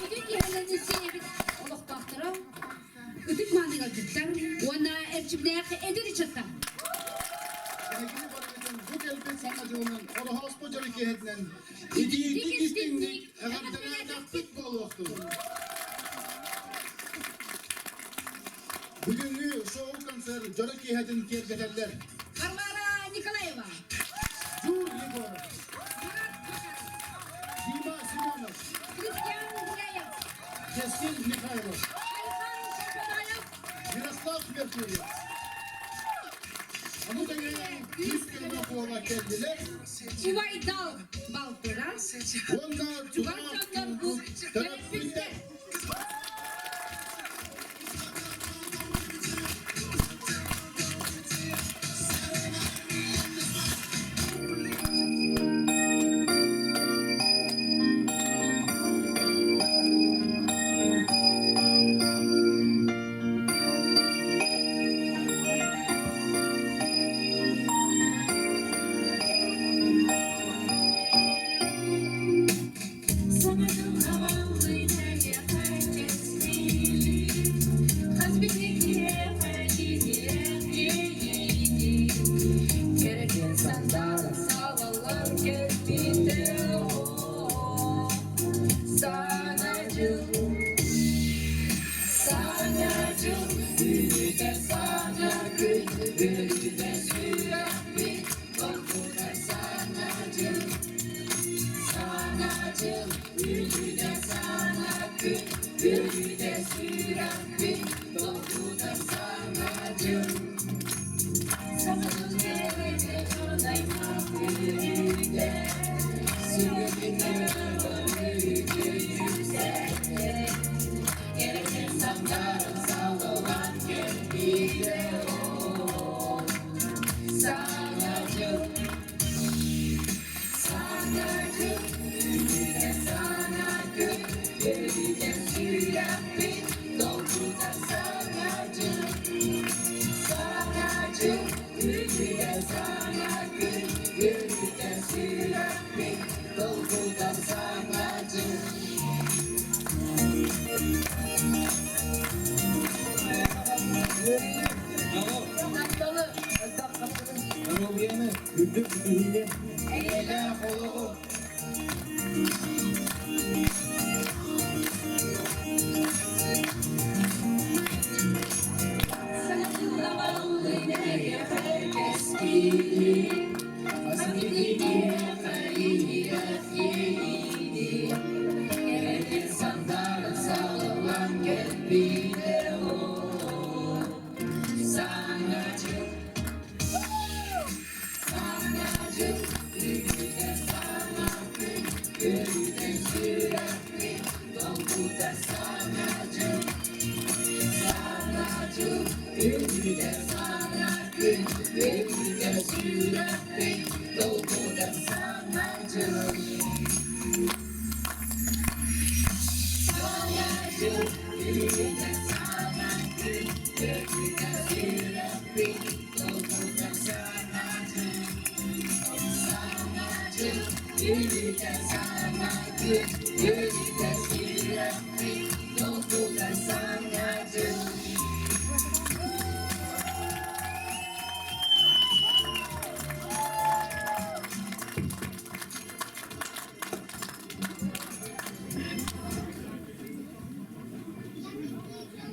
Ити киһилэрин сиэбит олохтоохторо ытык маныгардыттар уонна эрчимнээх эдэр ыччаттар. Эһигини барыгытын бу кэлбит саҥа дьылынан Ороһооспо дьоро киэһэтинэн итиитик истиҥник эҕэрдэлээтэхпит буолуохтун! Бүгүҥҥү шоу-концерт дьоро киэһэтин киэргэтэллэр. Варвара Николаева. Зур Егоров. Марат Макаров. Дима Семенов. Кристиан Гуляев. Кескил Михайлов. Айхан Шапанаев. Ярослав Меркурьев. Ону тэҥэ күүс көмө буола кэллилэр. Убайдал балтыра. Уонна Чугас дьоннорбут төрөппүттэр.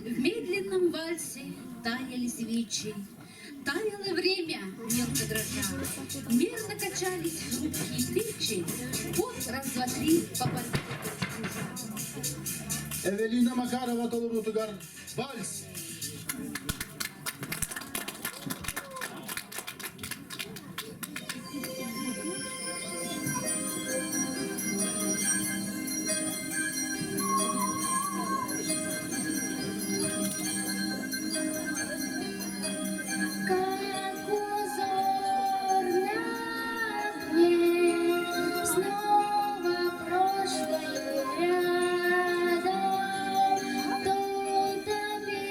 В медленном вальсе таяли свечи, Таяло время, мелко дрожа. Мерно качались хрупкие плечи. Вот раз, два, три, по Эвелина Макарова толорутугар вальс. Как узор на окне, Снова прошлое рядом, Тот опять.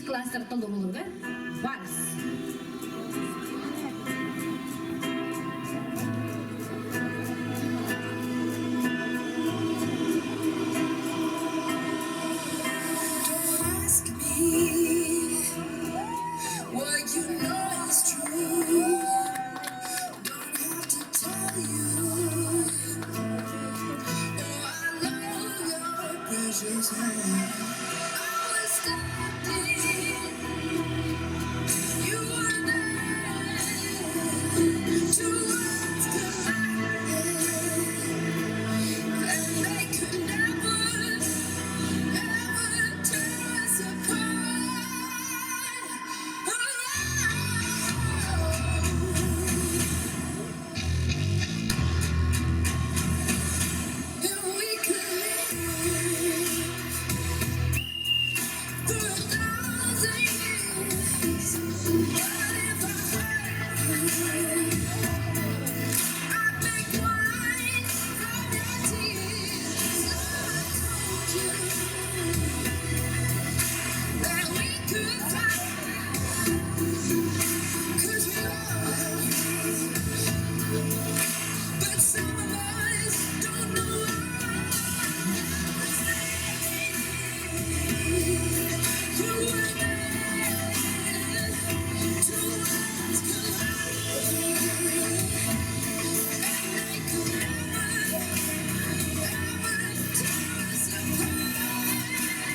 Иккис класстар толоруларыгар вальс. Don't ask me what you know is true. Don't have to tell you. Oh, I love your precious hand. I was standing, you were there. Two worlds collided, and they could never, ever tear us apart. Oh, and we could live for 1,000 years. But if I hurt you, I'd make wine from your tears. I told you that we could fly, 'cause we love. But some of us don't know why. You were there, two worlds colliding, and they could never, ever tear us apart.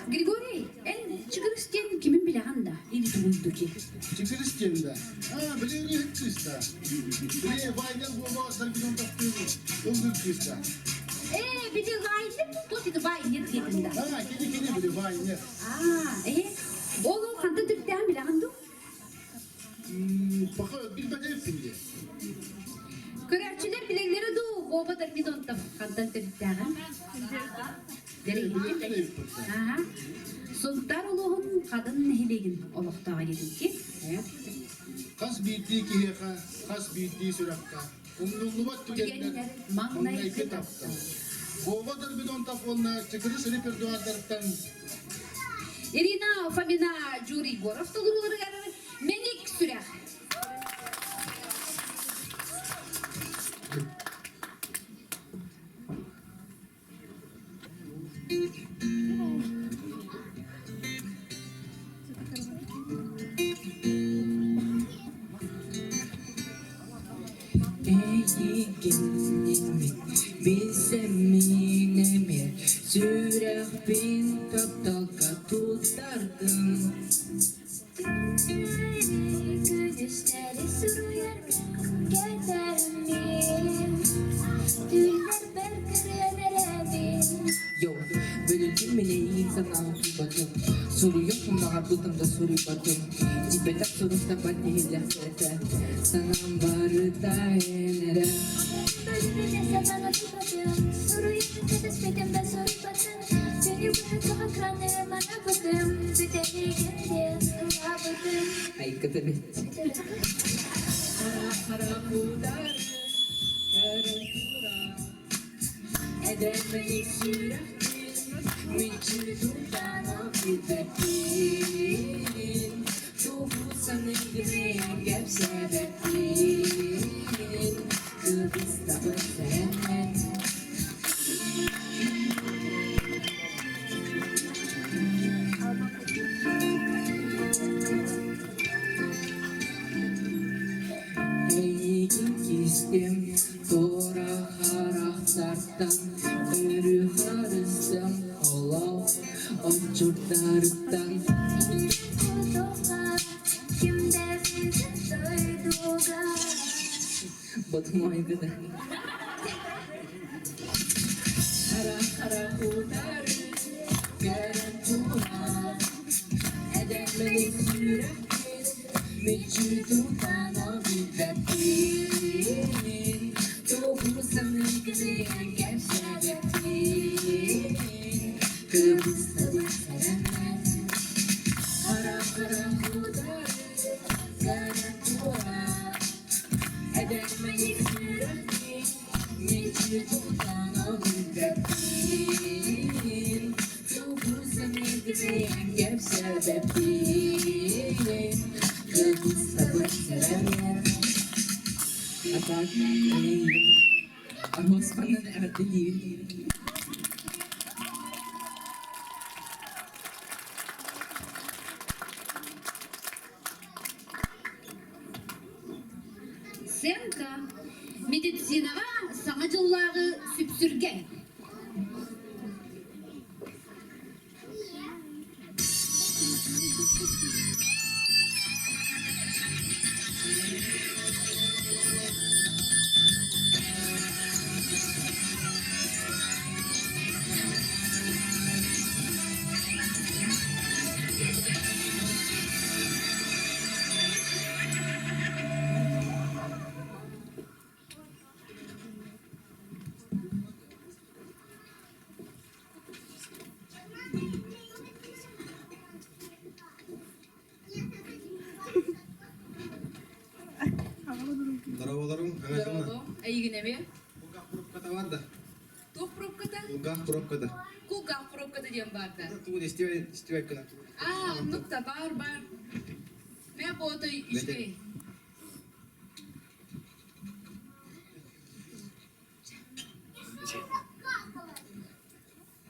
Григорий, эн чыгырыс диэн кимин билэҕин да? Или тугуйдуки? Чиксирис диэн да. А, били ырыһыт кыыс да. Били Вайнер буолуо Дарбинон таптыыр ыллыыр кыыс да. Ээ, били Вайнер тот это Вайнер диэтин да. А, кини кини били Вайнер. Аа, э, ол ол хантан төрүттээн билэҕин дуу? Пока билбэтэ дии. Көрөөччүлэр билэллэрэ дуу, Вова Дармидонтов хантан төрүттээҕин? Аха. Сунтаар улууһун Хадын нэһилиэгин олохтооҕо диэтинки. Хас биирдии киһиэхэ, хас биирдии сүрэххэ умнуллубат түгэннэр маҥнайгы таптал. Вова Дорбидонтов уонна Чыкырыс репертуардарыттан Ирина Фомина Юрий Егоров толорууларыгар Мэник сүрэх. Эйигин билсэммин эмиэ сүрэхпин тапталга туттардым. Күнүстэри суруйарга кэтэриммин, Түллэрбэр кырыан эрэбин. Йоу, бөлүргүн мэлэйиин санаан утуйбатым, Суруйуохпун баҕарбытым да суруйбатым, Тиийбэтэх суруктарбар тиһиллэхтэрэтэ, Санаам барыта эн эрэ. Бөлүбүнэ санааны туппатым, суруйбут кэтэспитим да суруйбатым, күнү быһа тоҕо экраны манабытым, бүтэһигин диэн ылаабытым. Айката бит. Хара-хара удары көрөн турар, Эдэрмэник сүрэхпин мүччү тутан билбэппин, Тугу саныыргын кэпсээбэппин, Кыбыстабын сэрэммэт. Эйигин кистим туора харахтартан өрүү харыстым олох отчурдарыттан Ким да билбэт дойдуга Ботмойгуда Хара-хара утары көрөн туран Эдэрмэник сүрэхпин мүччү тутан билбэппин Тугу саныыргын кэпсээбэппин Кыбыстабын сэрэммэт Хара-хара утары көрөн туран Эдэрмэник сүрэхпин мүччү тутан билбэппин Тугу саныыргын кэпсээбэппин Кыбыстабын сэрэммэт А так, Аргосфаннан эҕэрдэлиибин. Сценка медицинаҕа саҥа дьыллааҕы сүпсүргэн. Здороволорум, аңа Здорово. Эйигин эмиэ? Кулгаах пробката бар да. Туох пробката? Кулгаах пробката. Кулгаах пробката диэн баар да. Тугун истибэт истибэт гына. Аа, оннук да баар баар. Мэ ботой үчүгэй.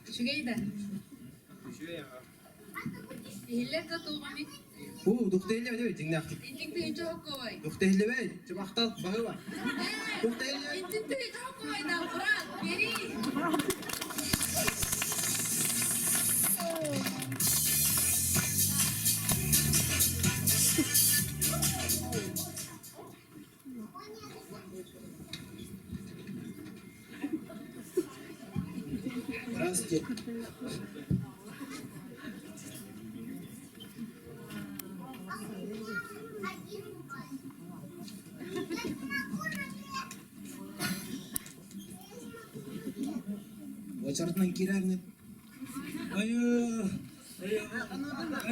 Үчүгэй да. Үчүгэй аҕа. Иһиллэр да туоҕами. Уу, духтаһиллэбэ дьиҥнээхтик. Интиҥ тыһыынча Духтаһиллэбэ, чыбахтал, баһыба. Духтаһиллэбэ. Интиҥ тыһыынча хоккуой да, брат, бери. Здравствуйте. Очартынан киирэр Айыы,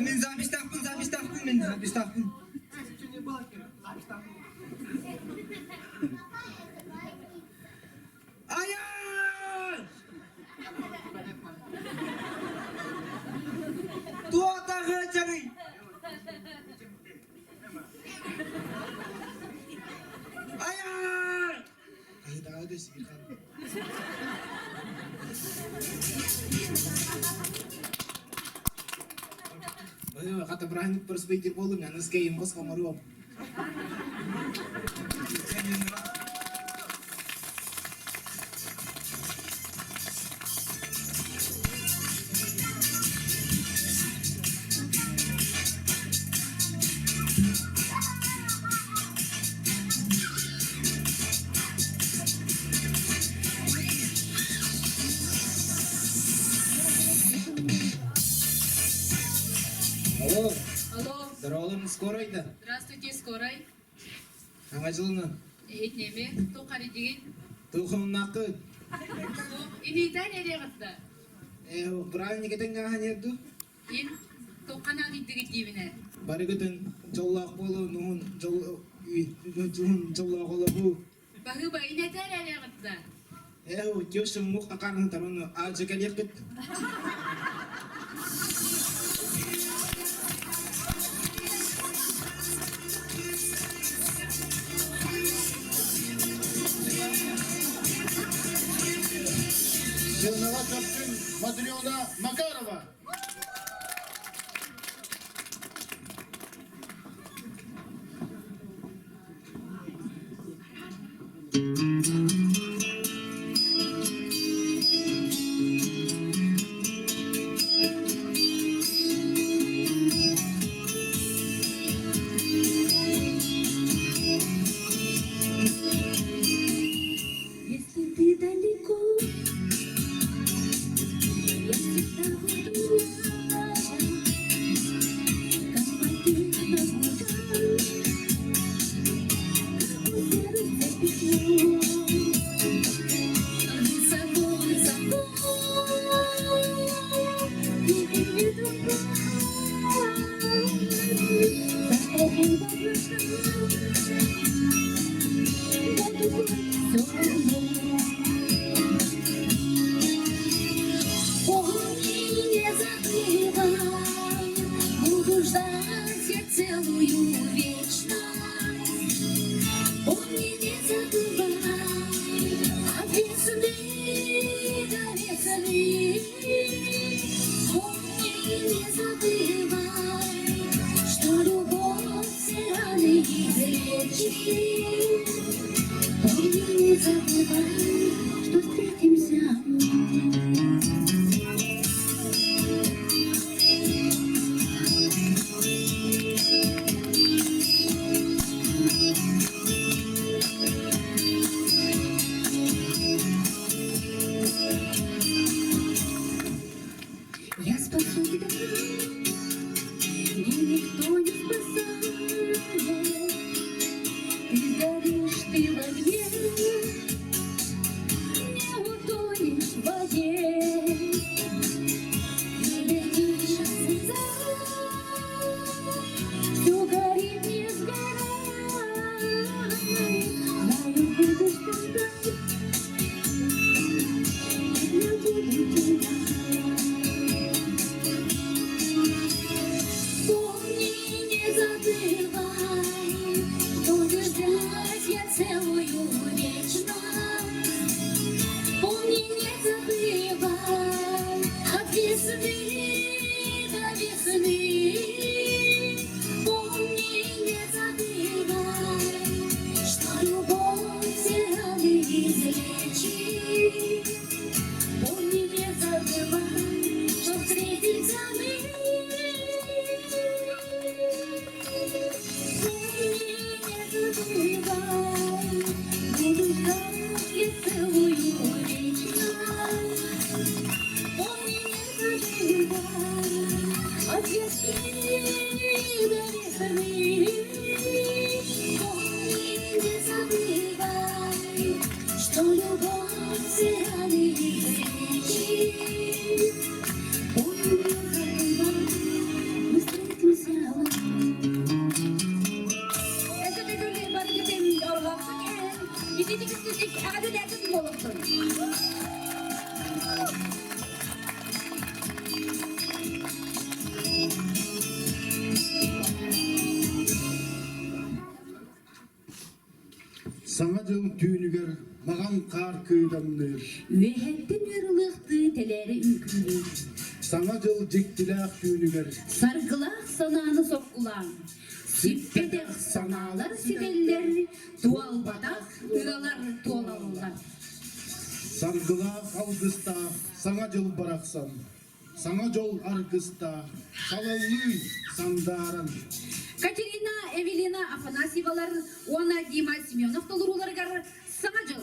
мин записьтаахпын, записьтаахпын, мин записьтаахпын. Айыы! Туотаҕы дьарый! Айыы! Каһыытаҕа сибирхан. Хата бырааһыннык проспектир буолуҥ, аныска имбос хоморуом. Алло, Алло, здороваларым скорайда. здравствуйте, скорай. Саҥа дьылынан. Эһитнеме, туох харидигин? Тухумнакыт. Инитэн эриэҕитта. Праздник этеҥҥэ дуу? Ин тоққанаан иддигит диибинэ. Барыгытын дьоллоох буолу, нуһун дьол дьоллоох олоҕу. Баһыыба инэтэр эриэҕитта. Ээ, тёща мух акарын тарону аажа кэлиэххит. Сыанаҕа көрсүн Матрена Макарова. Если ты далеко, я всегда буду рядом, как могила на губах, как у сердца письмо. Высоко, высоко, ты не другая, буду плыть все равно. Помни, не забывай, буду ждать я целую вечность. Помни, не забывай, от весны до весны. Помни, не забывай, что любовь все раны излечит. Помни, не забывай, что встретимся мы. Я спасу тебя, меня никто не спасает. Ты сгоришь, ты в огне, не утонешь в воде. Ты летишь от слеза, все горит, не сгорай. Знаю, будешь ты ждать, я буду тебя. Помни, не забывай, будешь ждать я целую вечность. Помни, не забывай, от весны до весны. Помни, не забывай, что любовь все раны излечит. Помни, не забывай, что встретимся мы. Помни, не забывай, буду ждать я целую вечность. Помни, не забывай, от весны до весны. Помни, не забывай, что любовь все раны излечит. Помни, не забывай, мы встретимся вновь. Это төгүл барыгытын орҕохсун эн, ититик иститик эҕэрдэлээтин буолуохтун. Саҥа дьыл түүнүгэр маҕан хаар кыыдамныыр. Үөһэттэн үөрылыахтыы тэлээри үҥкүүлүүр. Саҥа дьыл дьиктилээх түүнүгэр Саргылаах санааны соккулаан, сиппэтэх санаалар ситэллэр, туолбатах ыралар туолаллар. Саргылаах алгыстаах саҥа дьыл барахсан, саҥа дьол аргыстаах, салаллыы сандааран. Катерина Эвелина Афанасьевалар уонна Дима Семенов толорууларыгар Саҥа дьыл!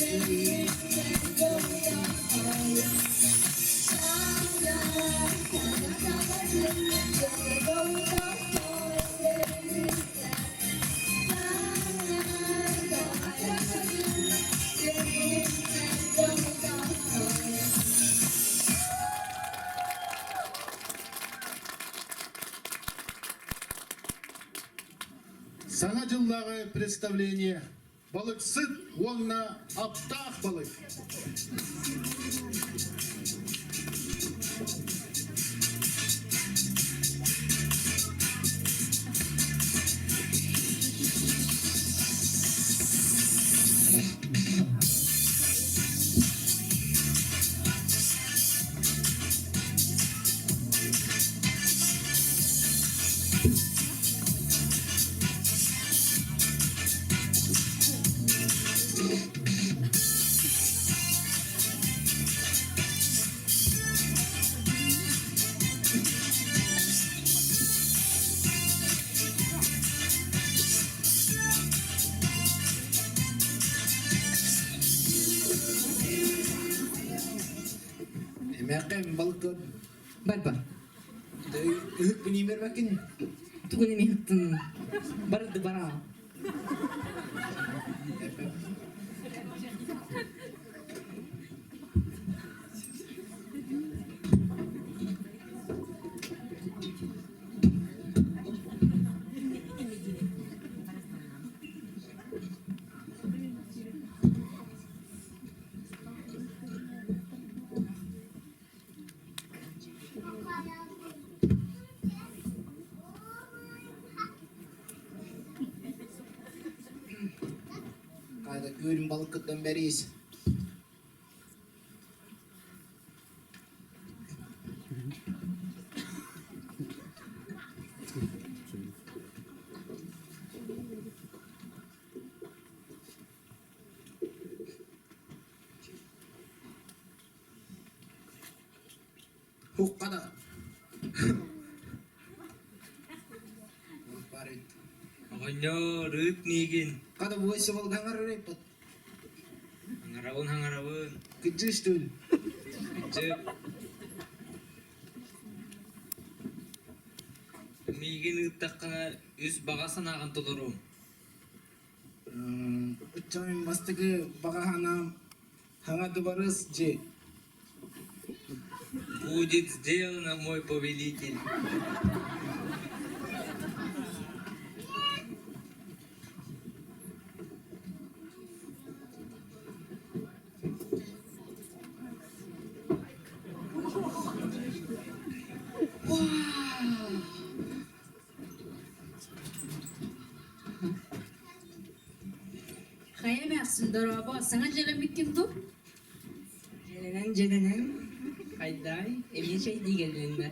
Саҥа дьыллааҕы представление Балыксыт уонна аптаах балык. Эмээххин балык Бар бар. Ыһык биниимэр бакин. Тугун эми ыһыктын барды бара. Қайда көрін балыққыттан бәрейс. Хуккада. Барит. Оҕонньор, ыыт миигин. Када буойса болгаҥар репот. Хаҥарабын, хаҥарабын. Кыдьыш түл. Кыдьык. Миигин ыыттаххына үс баҕа санааҕын толоруом. Ыччамын бастакы баҕа санаам хаҥа дыбарыс дьиэ. Будет сделано, мой повелитель. Хайа эмээхсин дорообо, саҥа дьиэлэммиккин дуу? Дьиэлэнэн дьиэлэнэн хайдай эмиэ чэйдии кэллиннэ.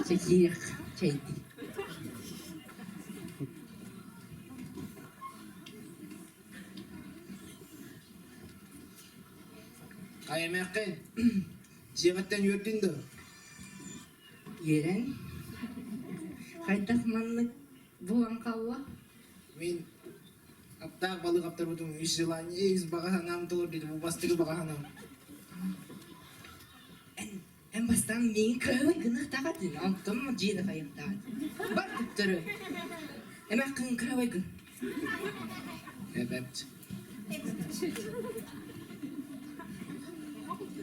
Чэйдиэх чэйдии. Хайа эмээххин дьиэҕиттэн үөрдүн дуо? Үөрэн хайдах маннык булан хаалла? Мин аптаах балык аптарбытым үс желание үс баҕа санаам толор диэтим бу бастакы баҕа санаам. Эн эн бастаан миигин кыһылый гыныахтаах этин, онтон дьиэни хайыахтаах этин. Бар төттөрү. Эмээххин кыһылый гын. Эбэт.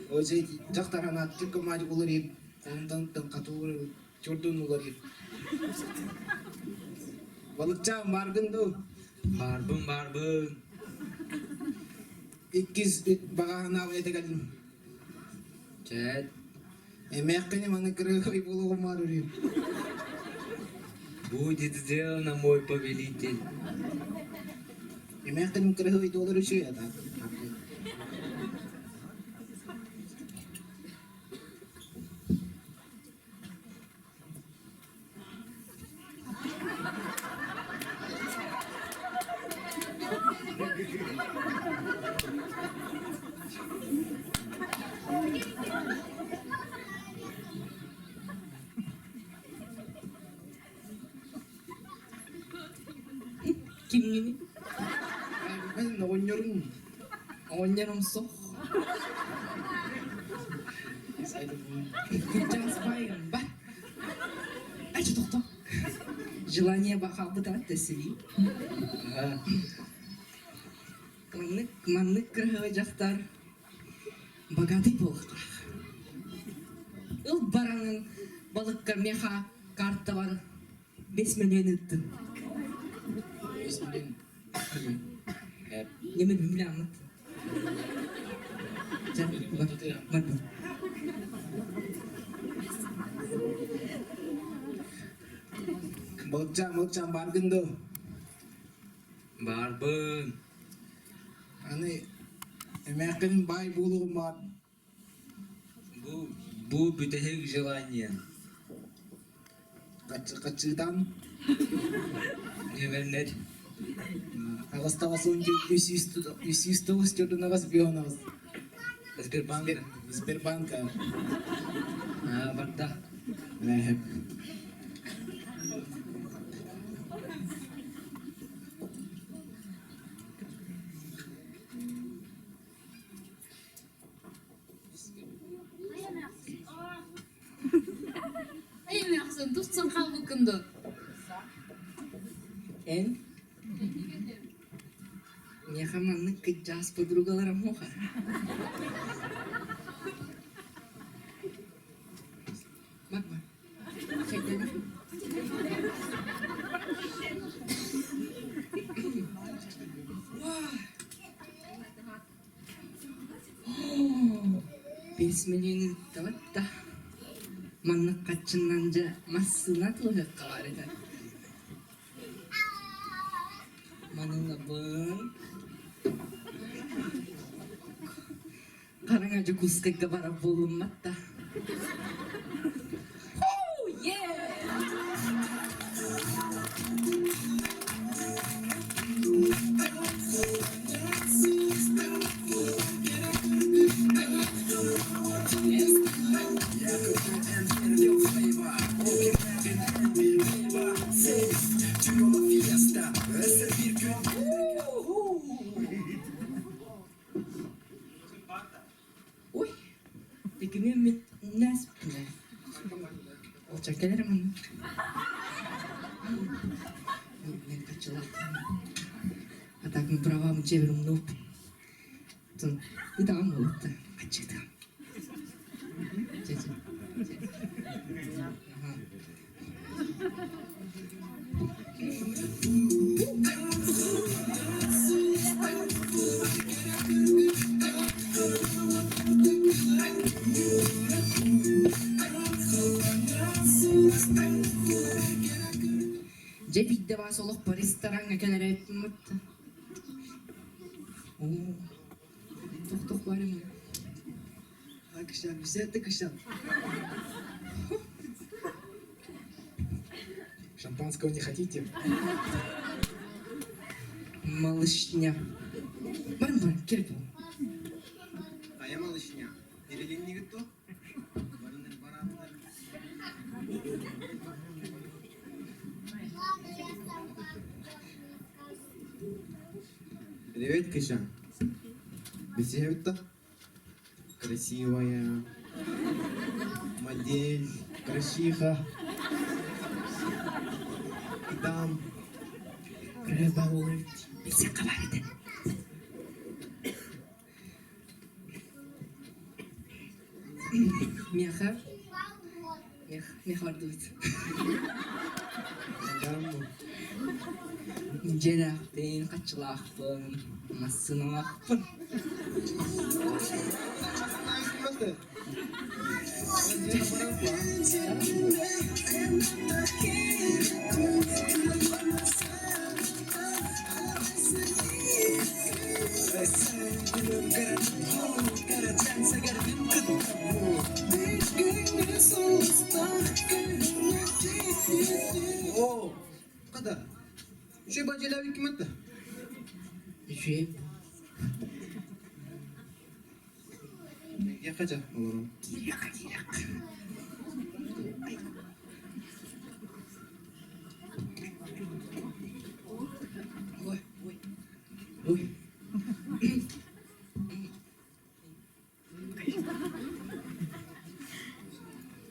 Оже дьахтар анааттык маадьы уларыйып, онтон тыҥхатылыр чурдун уларыйып. Балыкчаан бааргын дуу? Баарбын, баарбын. Иккис баҕа санаабы этэ кэллим. Чэт. Эмээххини маны кырыай буолуоҕум үрүм. Будет сделано, мой повелитель. Эмээххиним кырыһый доллар үчүгэй ата. Кимҥиний? Мен оҕонньору Көрүҥ. Оҕонньорум суох. Кырдьаҕас баайым ба. Ачы тохто. Желание бахалбыт аттесили. Маннык, маннык кыраһыба дьахтар богатый буолуохтаах. Ыл бараҥын балыкка меха картабар 5 миллион ыыттын. 5 миллион. Неме билэммит. Дьэ, бар, бар, бар. Балыкчаан, балыкчаан бааргын дуо? Баарбын. Аны эмээххинин баай буолуоҕум баар. Бу бүтэһик желание. Хаччыытаан Нүөмэрнэр. Аҕыстаҕас 309 4 5 Сбербанк. Сбербанка. Барда. Эмээхсин тустсан хаалбыккын дуо? Эн? Миэхэ маннык кыдьаас подругаларым муха. Бар бар. Чэйдэн. 5 миллион ыыттабат да. Маннык хаччыннан дьэ массыына атыылаһыахха баар этэ. Манылабын. Хараҥа Дьокуускайга барар буолуммат да. Oh, yeah! Ой, документ наспына. Олча келер мын. Мен качылап. А так мен правам жеберим нуп. Тун ыдам болупту. Качыдам. Дьэ биирдэ баас олохпор рестораҥҥа кэлэр эбиппин Оо, тохтох барым. Кышан, бисетті кышан. Шампанского не хотите? Малышня. Барым бар, келип бол. Хайа малышня, Ирилиннигит дуо? Барыныр бараатылар. Привет, Кыша. Бисиһэбит Красивая. Модель. Красиха. Там. Рыба болот. Билсек бар этэ. Миэхэ. Мех, мех бардыбыт. Там. Дьиэлээхпин, хаччылаахпын, массыыналаахпын. О, қада. Үшей бажайлап ким атты? Үчүгэй. Яқача олорон. Кириэххэ, кириэххэ. Ой, ой. Ой.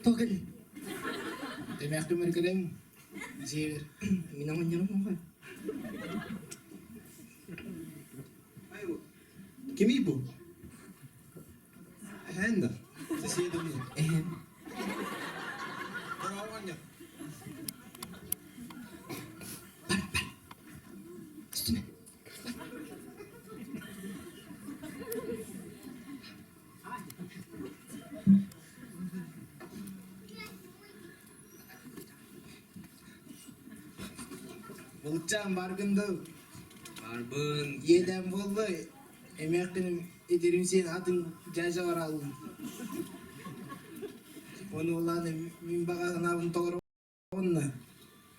Тогыл. Эмээх көмөргөлөм дьиэбэр. Мин оҕонньорум оҕо. Кимий бу? Эһэн да? Соседом Эһэм. Оҕонньор. Бар, бар. Үстүмэ. Былытчаан баргын да Барбын. иэдээн буолла эмээххин этэрим сиэн атын дьаажалар аллым. Ону улаан мин баҕа санаабын толоробун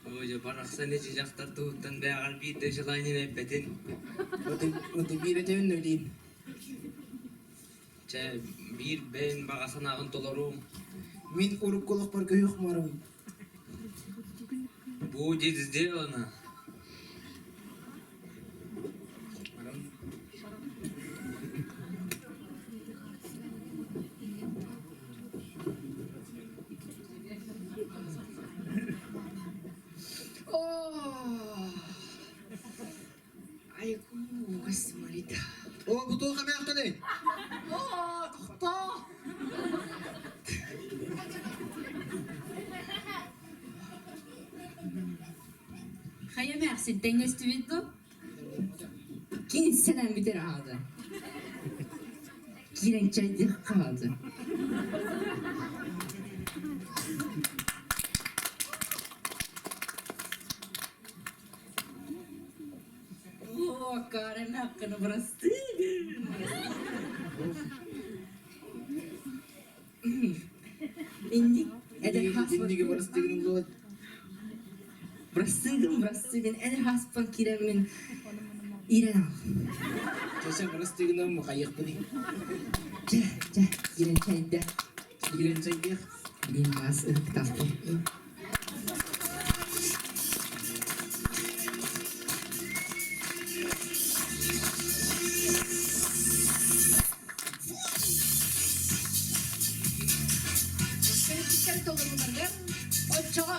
Ой, дьэ барахсан ичи дьахтар туһуттан бэйэҕэр биирдэ желаниен эппэтин. Оты биир этэбин өлейин. Чэ, биир бэйэн баҕа санааҕын толоруум. Мин урукку олохпор көһүөх марабын. Будет сделано. О, айгу, смотри. О, бу туох эмээххиний? О, тохтоо. Хайа эмээхсин тэҥнэстибит дуо? Кини сэнэн бүтэр аҕады. Киирэн чайдыах хаалды. О, Карен хаккыны бырастыгын. Инник эдэр Инниги бырастыгын ыллыбат. Бырастыгын, бырастыгын, эдэр хаспан киирэммин иирэн ал. Чэ, бырастыгынан мухайыахпыный. Чэ, чэ, киирэн чайда. Киирэн чайдыах. Билин маас ыһыктаахпын. Төрөппүттэр толорууларыгар оччоҕо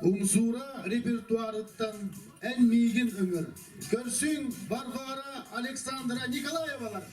Умсуура репертуарыттан эн миигин ыҥыр. Көрсүҥ Варвара Александра Николаевалар.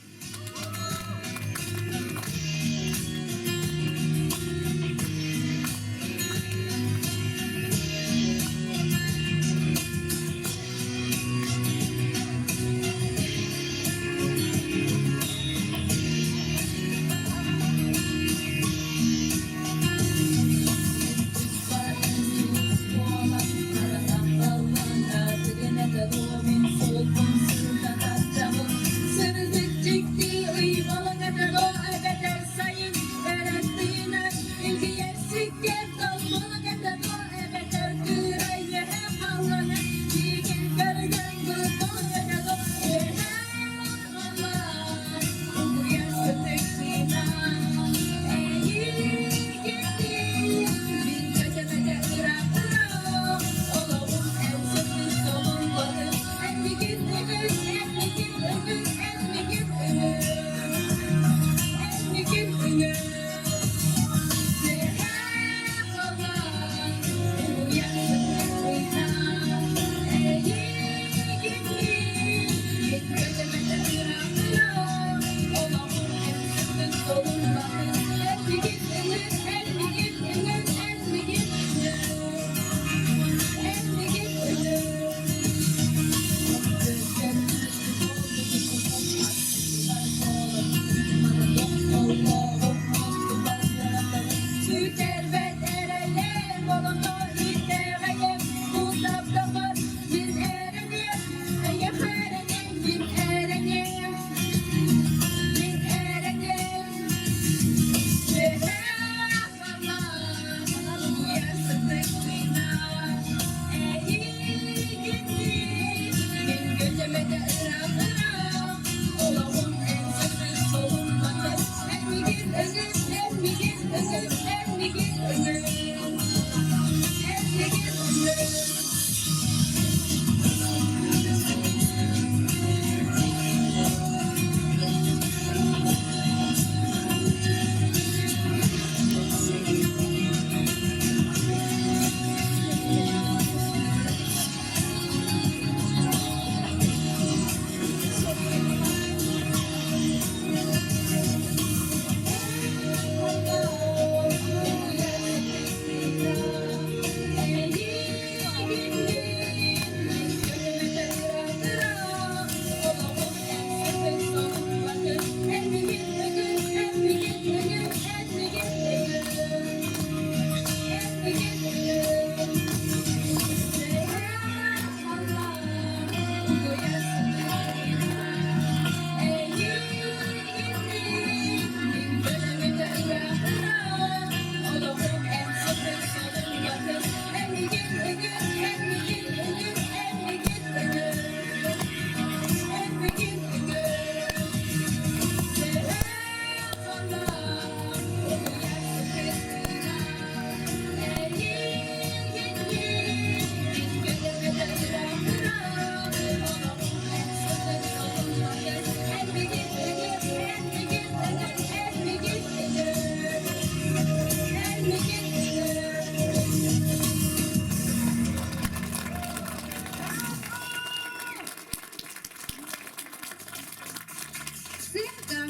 Сынка,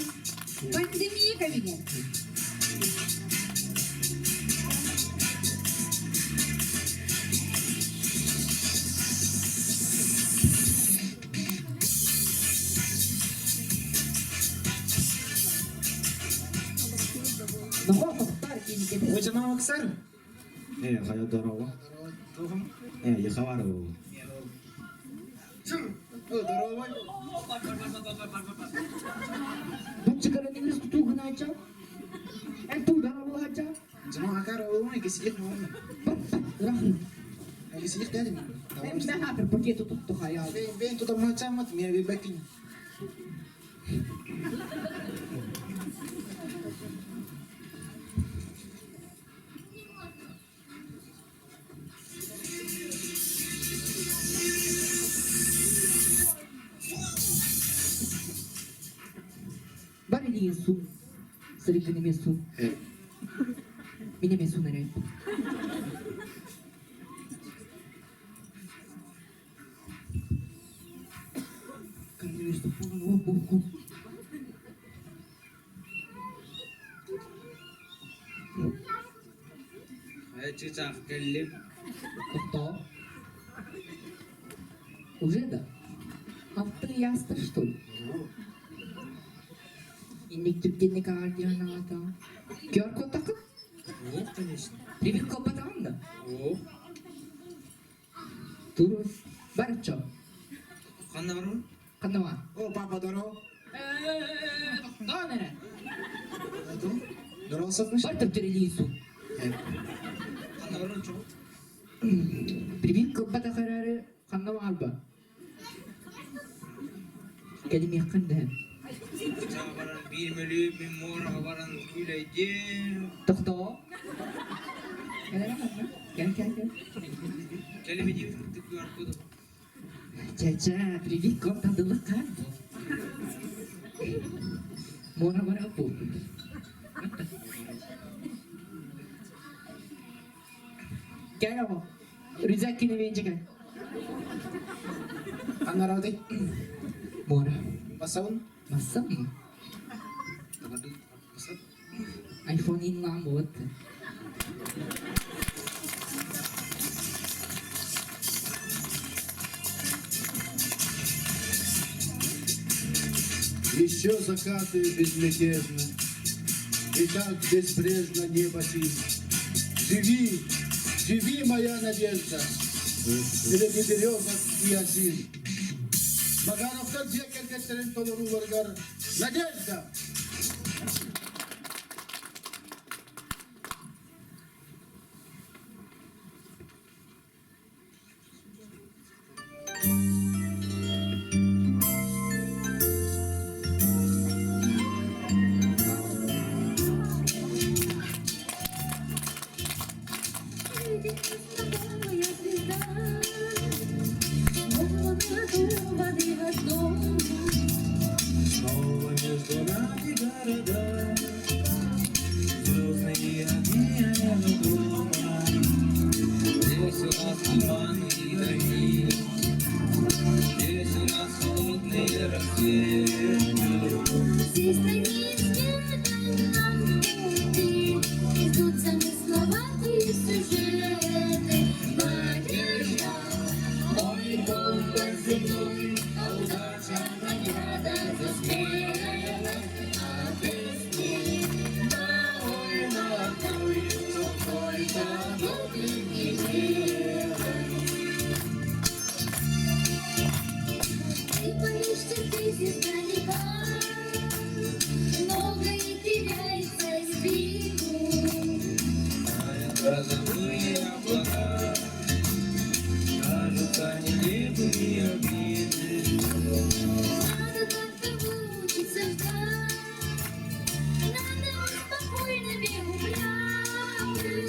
пандемия кабинет. Очана Оксар. Э, хайа здорово. Э, Ехаварова. Здорово. Жама акар оума кисилих моума. Кисилих дедим. Бен тута мачамат ми бекин. Хайа чыычаах кэллим. Кто? Уже да? Алтын ястыр что ли? Инник түптенник аҕар диэн аҕата. Көр котакы? О, конечно. Привет копатаҕын да? О, Турус. Барчо. ханна барабын? Ханна бар? О, папа, здорово. Тохтоон эрэ. Здорово, Софуш. Бар төптөрөлиин суу. Ханна барабын чоҕу? Привет кылбатах эрээри ханна баҕарба. Кэлимиэххин да. Саҥа баран биир мөлүө мин муораҕа баран күүлэйдиэм. Тохтоо. Кэлэрэ ханна? Кэл кэл кэл. Кэлимидиим кырдык аркуду. Чэ-чэ, привет ком тандылыкка. Муора бара бу. Кэл оҕо. Рюкзак кинебиэнчэ кэл. Ханна барабытый? Муора. Басабын? Массам mı? iPhone инлаан буолат. Еще закаты безмятежны, И так безбрежно небо синь. Живи, живи, моя надежда, Среди березок и осин. Макаровтар дьиэ кэргэттэрин толорууларыгар Надежда! Видит знакомая звезда, Снова воды в одном. Снова между нами города, Звездные огни аэродрома. Здесь у нас туманы и дожди, Здесь у нас холодные рассветы. Здесь на неизведанном пути Идут замысловатые сюжеты. Надежда, мой компас земной, А удача награда за смелость, А песни довольно той, что только добрым и делай. Ты боишься ты издалека, Многое теряется из виду. Тают грозовые облака, Кажутся нелепыми обиды. Надо как-то выучиться ждать, Надо быть спокойными, упрямым,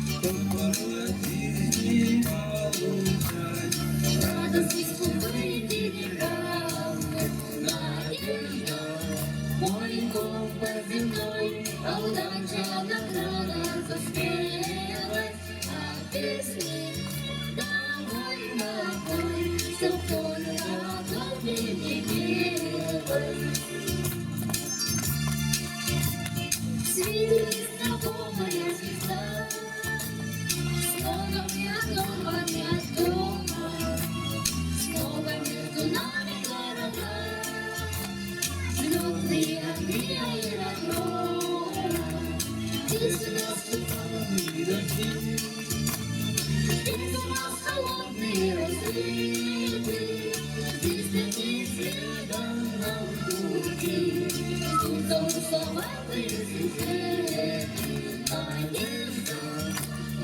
Чтоб порой от жизни получать. Радость из скупые телеграммы. Надежда, мой компас земной, А удача награда за смелость, А песни довольно пой, Чтоб только добрым не делай. Светит знакомая звезда, Снова мне оторваны от дома, Снова между нами города, Взлетные огни аэродрома. Здесь у нас Туманы и дожди, Здесь у нас холодные рассветы, Здесь на неизведанном пути Ждут замысловатые сюжеты. Надежда,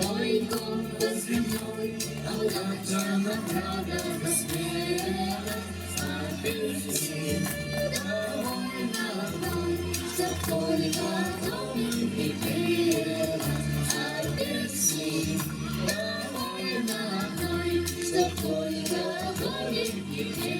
мой компас земной, А удача награда за смелость, А песни довольно пой, Чтоб только добрым не пелось, А песни довольно пой, Чтоб только добрым не пелось.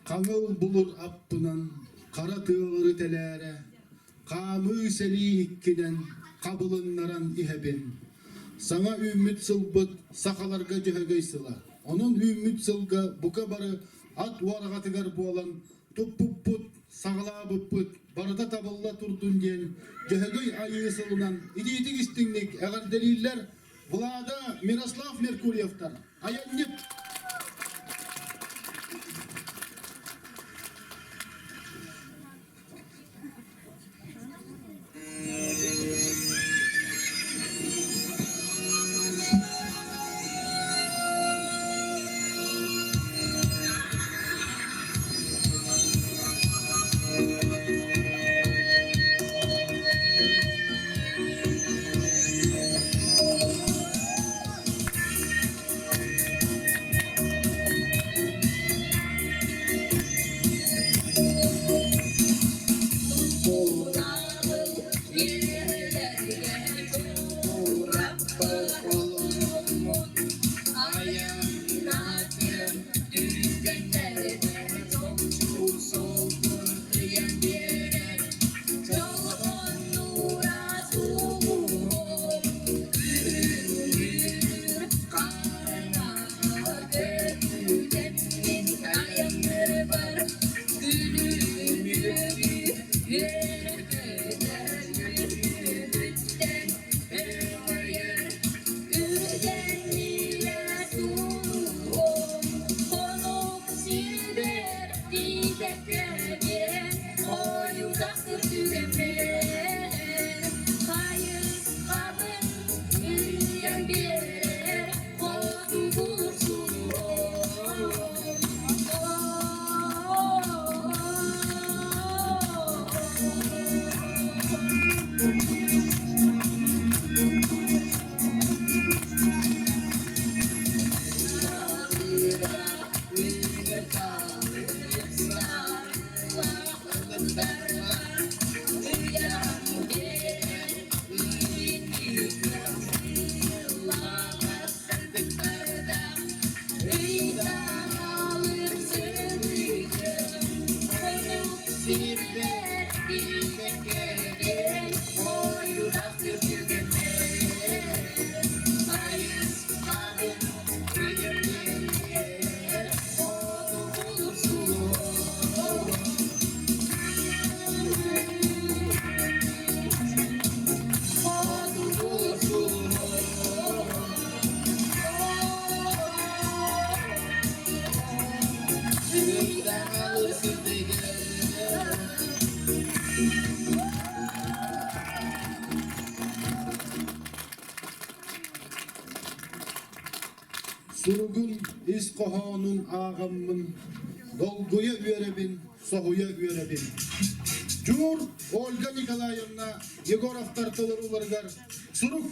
Хаҥыл булур аппынан. Хара тыалары тэлээрэ, хаамыы сэлии иккинэн хабылыннаран иһэбин. Саҥа үүммүт сылбыт сахаларга дьөһөгөй сыла. Онон үүммүт сылга бука бары ат уораҕатыгар буолан туппуппут, саҕалаабыппыт барыта табылла турдун диэн Дьөһөгөй Айыы сылынан итиитик истиҥник эҕэрдэлииллэр Влада Мирослав Меркурьевтар, айанньыт! Суругун ис хоһоонун ааҕаммын, долгуйа үөрэбин, соһуйа үөрэбин. Дьуур Ольга Николаевна Егоровтар толорууларыгар сурук.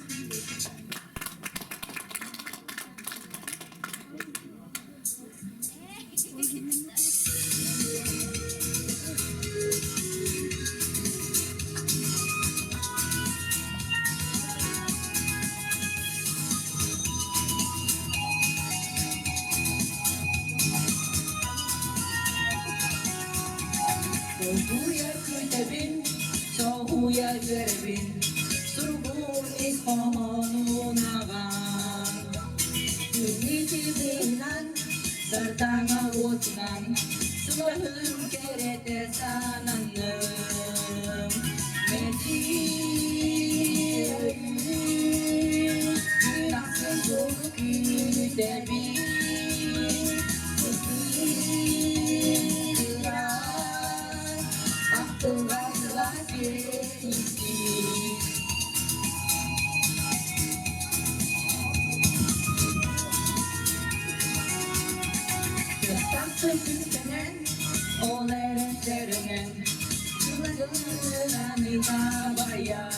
Долгуйа күүтэбин, соһуйа үөрэбин, суругун ис хоһоонун аҕан. Күннүтүбүнэн, сардаҥа уотунан, сылаһым кэрэтэ сананным. Мэлдьи өйүүр, күн ахсын суолу күүтэбин. Сытыыран, ахтылҕан сылаас иэйиитин. Тахса күнтэнэн, ол эрэн сэрэнэн, сылгынан ытаабайан.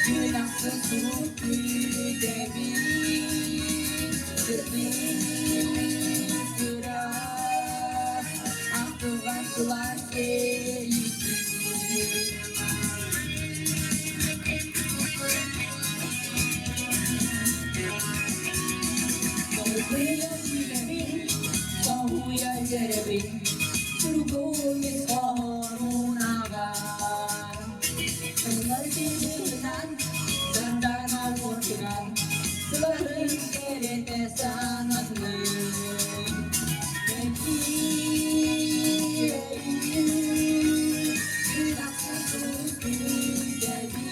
Күн ахсын сурук күүтэбин, Сытыыран, ахтылҕан сылаас иэйиитин. Көрөбүн Туругум ис хоһоонун ааҕан Тыллар тыынынан Сардаана уотунан Сылаһын кэрэтэ сананным Кэпсии Күн ахсын күүтэбин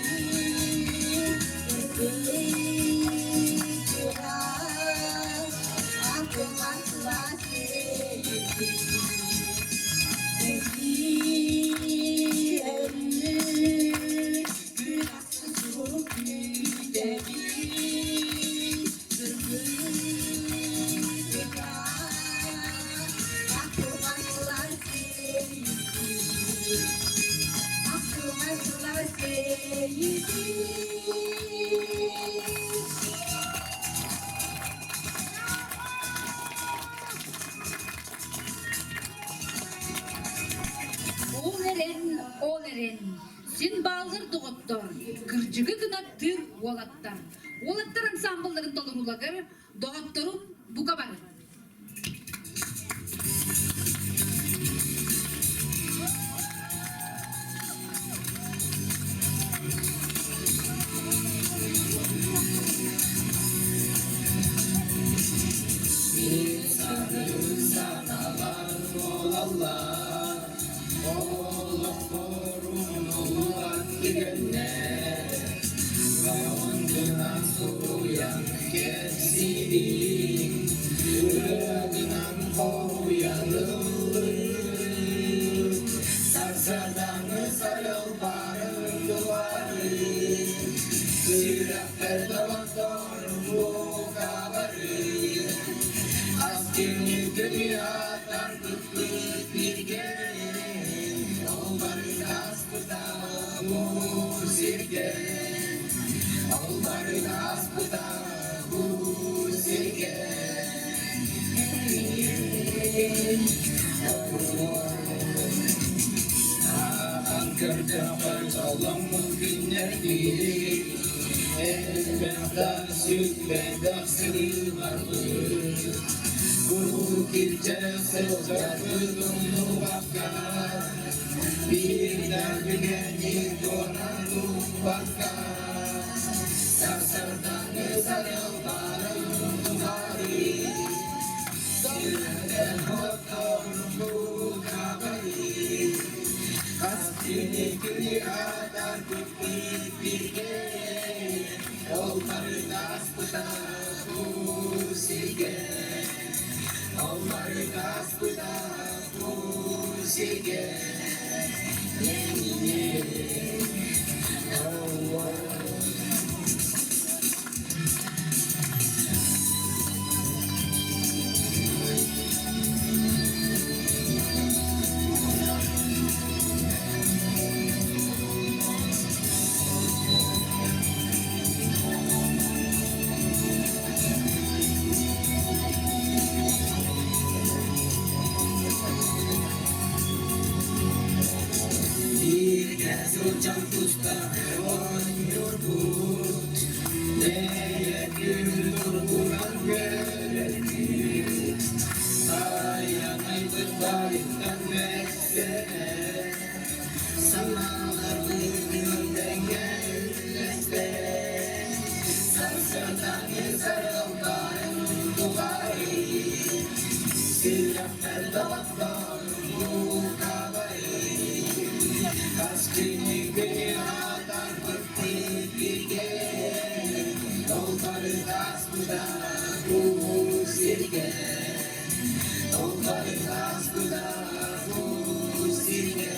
Ол эрэн, ол эрэн, син бааллар доҕоттор, кырдьыгы кынаттыыр уолаттар. Уолаттар ансамблларын толорууларыгар доҕотторум бука бары. Саналар буолаллар, олохпор умнуллубат түгэннэр. Гынан суруйан кэпсиирин, ырыагынан хоһуйан ыллыыр. Сарсыардааҥы сарыалбарын тухары, сүрэхпэр доҕотторум бука бары. Хас күнү күнү атаарбыппыт бииргэ, ол бары ааспыта бу сиргэ, ол бары ааспыта бу сиргэ. Ааһан көрдөххө соломмут күннэрдии, элбэх да сүппэтэх сырыыларбыт. Куруук илдьэ сылдьарбыт умнубакка, биир да түгэни туора туппакка. Сарсыардааҥы сарыалбарын тухары, сүрэхтэн хотторбу бары. Хас күнү күнү атаарбыппыт бииргэ, ол бары ааспыта бу сиргэ, ол бары ааспыта бу сиргэ. Бииргэ сылдьан туста оонньуурбут, бэйэ күн тургунан үөрэрбит. Айанайбыт байыттан бэрсэрэ, санааларбытын тэҥҥэ үллэстэн. Сарсыардааҥы сарыалбарын тухары, сүрэхпэр доҕотторум бука бары. Хас күнү күнү атаарбыппыт бииргэ, ол бары ааспыта бу сиргэ, ол бары ааспыта бу сиргэ.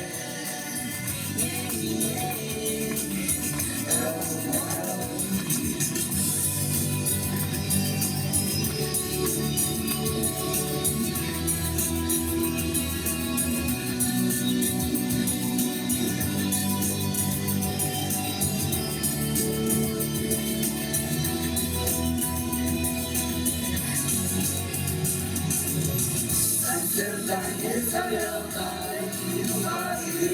Сарсыардааҥы сарыалбарын тухары,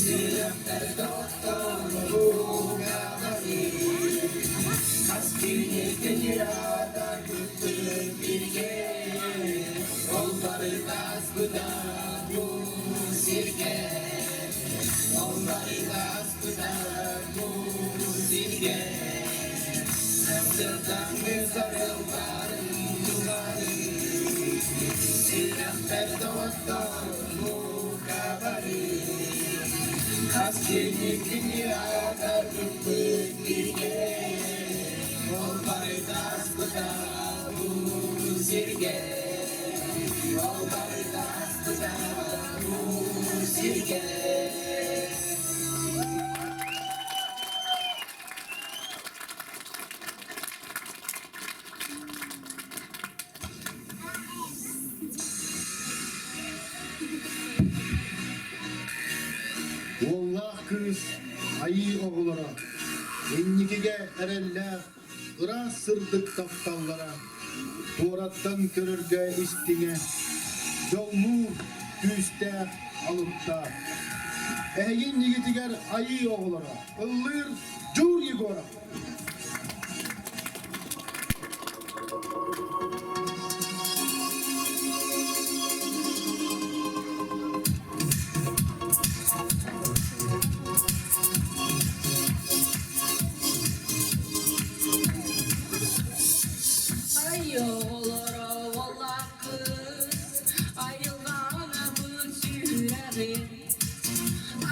сүрэхпэр доҕотторум бука бары. Хас күнү күнү атаарбыппыт бииргэ, ол бары Сардаҥы сарыалларын тухары Сүрэхпэр доҕотторум бука бары Хас кини кини аатырбыт бииргэ Ол барыта ааспыта бу сиргэ Ол барыта ааспыта бу сиргэ Уоллаах кыыс айыы оҕолоро инникигэ эрэллээх ыраас сырдык тапталлара туораттан көрөргө истиҥэ, дьоллуур күүстээх алыптаах. Эһиги иннигитигэр айыы оҕолоро ыллыыр Дьуур Егоров. Ай оҕолоро уоллаах кыыс айылҕаанабыт сүрэҕин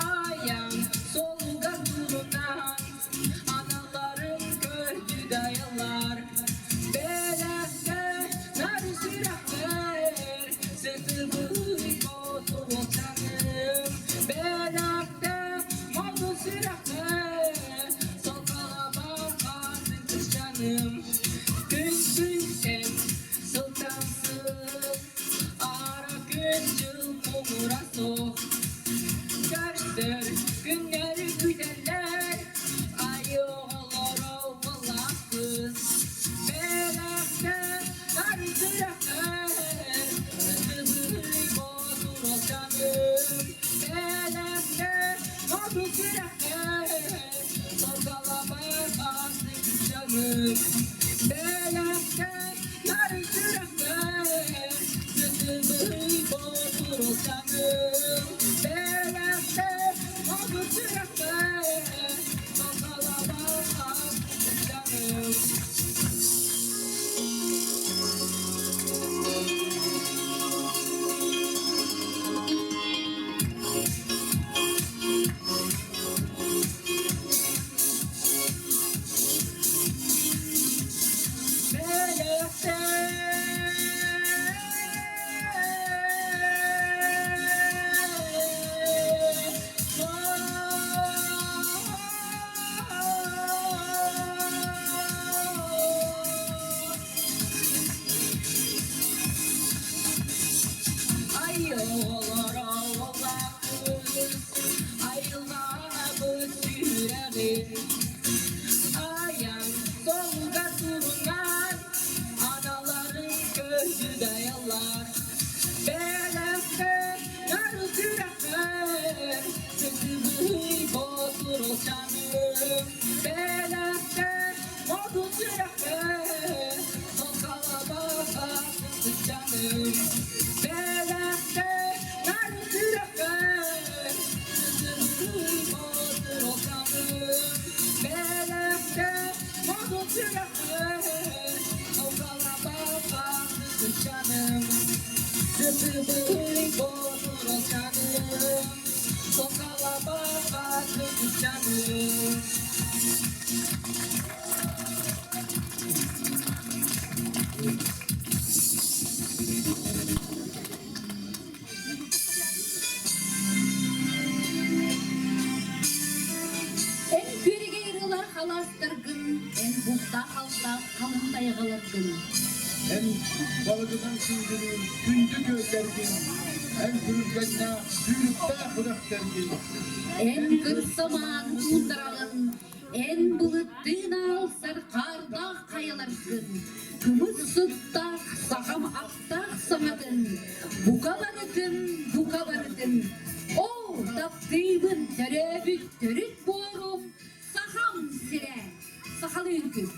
Айан суолугар турунан аналларын көрдү дайаллар Бэлэххэ нары сүрэхпэр сытыбый ботуруолчаным Бэлэххэ молду сүрэхпэр солкалаба хатын кырчаным Күн-күн эн сылтан сыл Ара күн дьыл муҥура суох Көрсөр күннэри күүтэллэр Айыы оҕолоро уоллаахпыт Бэлэхтэр нары сүрэхтэр Сытыбый ботуруолчаным Бэлэхтэр хоту сүрэхтэр Сордоламар хасык дьаным Бэлэхтэр нары сүрэхтэр Сытыбый ботуруолчаным Бэлэхтэр хоту сүрэхтэр Сордоламар хасык дьаным Айылҕабыт сүрэҕин Айан суолугар турунан аналарын көһү дайаллар Бэлэхтэр нары сүрэхтэр сытыбый ботурулчаным Бэлэхтэр модун сүрэхтэр солкалаба сытчаным Бэлэхтэр нары сүрэхтэр сытыбый ботурулчаным Бэлэхтэр модун сүрэхтэр солкалаба сытчаным Сытыбый ботурулчаным солкалаба сытчаным Эн күөрэгэй ырыалар халаастаргын, эн бултаах-алтаах халыҥ тайҕаларгын. Эн балыгынан сылгынын күндү күөллэргин, эн күрүлгэннээх сүүрүктээх үрэхтэргин. Эн кырса мааны туундараҕын, эн былыттыын аалсар хаардаах хайаларгын, кымыс сыттаах сахам аптаах саҥатын, бука барытын, бука барытын, оо, таптыыбын төрөөбүт төрүт буорум, сахам сирэ, сахалыы үҥкүү.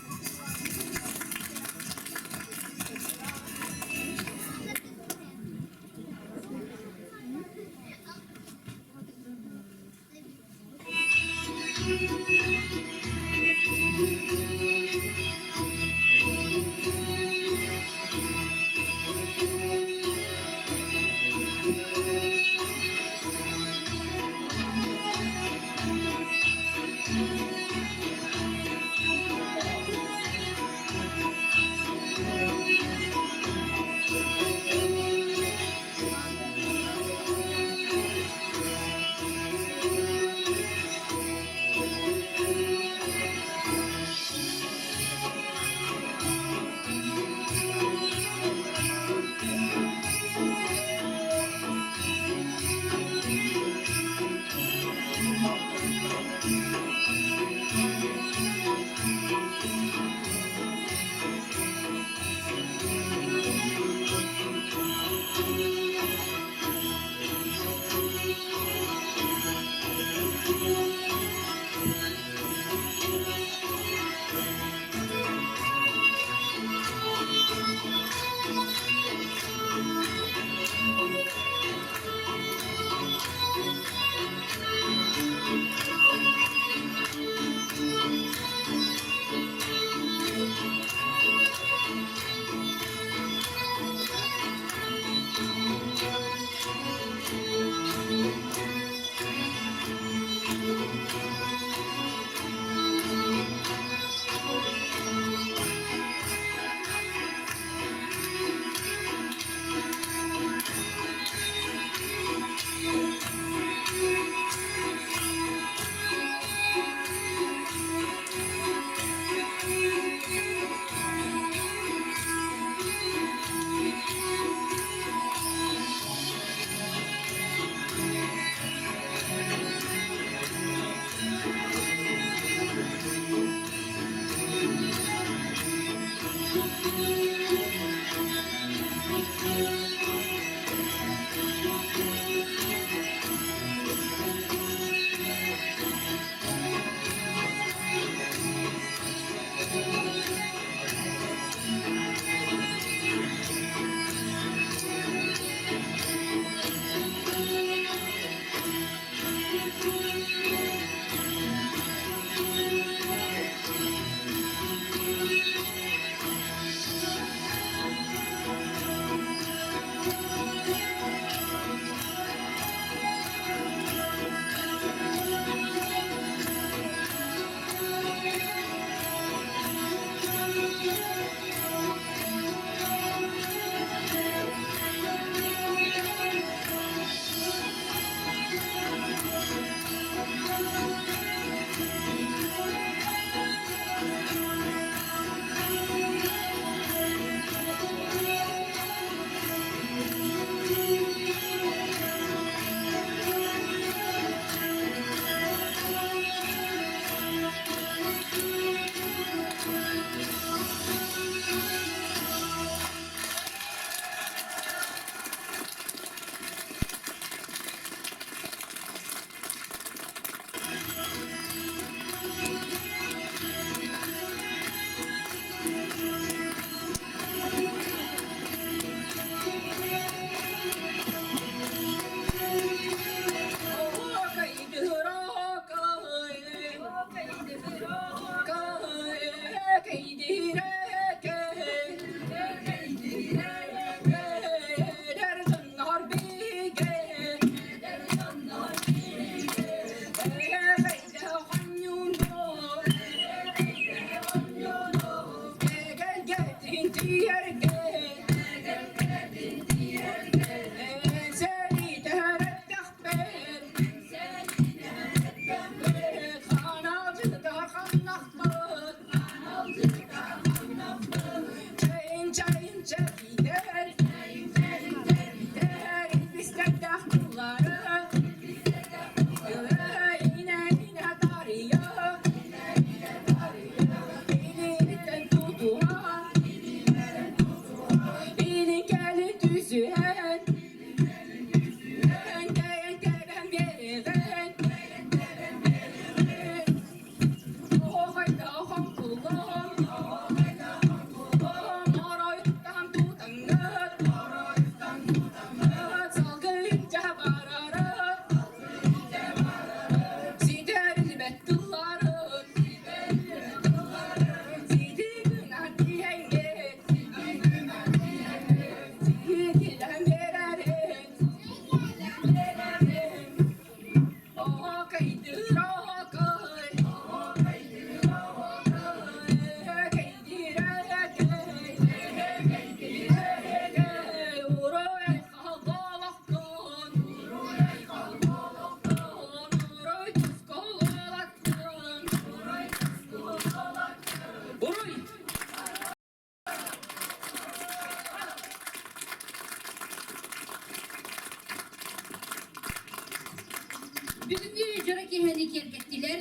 Бүгүҥҥү дьоро киэһэни киэргэттилэр.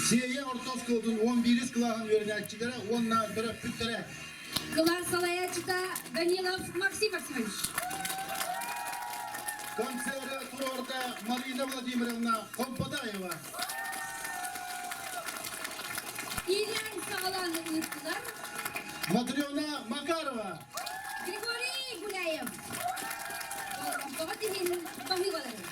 Сиэйэ орто оскуолатын 11 кылааһын үөрэнээччилэрэ уонна төрөппүттэрэ. Кылаас салайааччыта Данилов Максим Максимович. Концеры туруорда Марина Владимировна Хомпотаева. Иилээн саҕалаан ыыттылар. Матрена Макарова. Григорий Гуляев. Болҕомтоҕо тиһин баһыыбалары.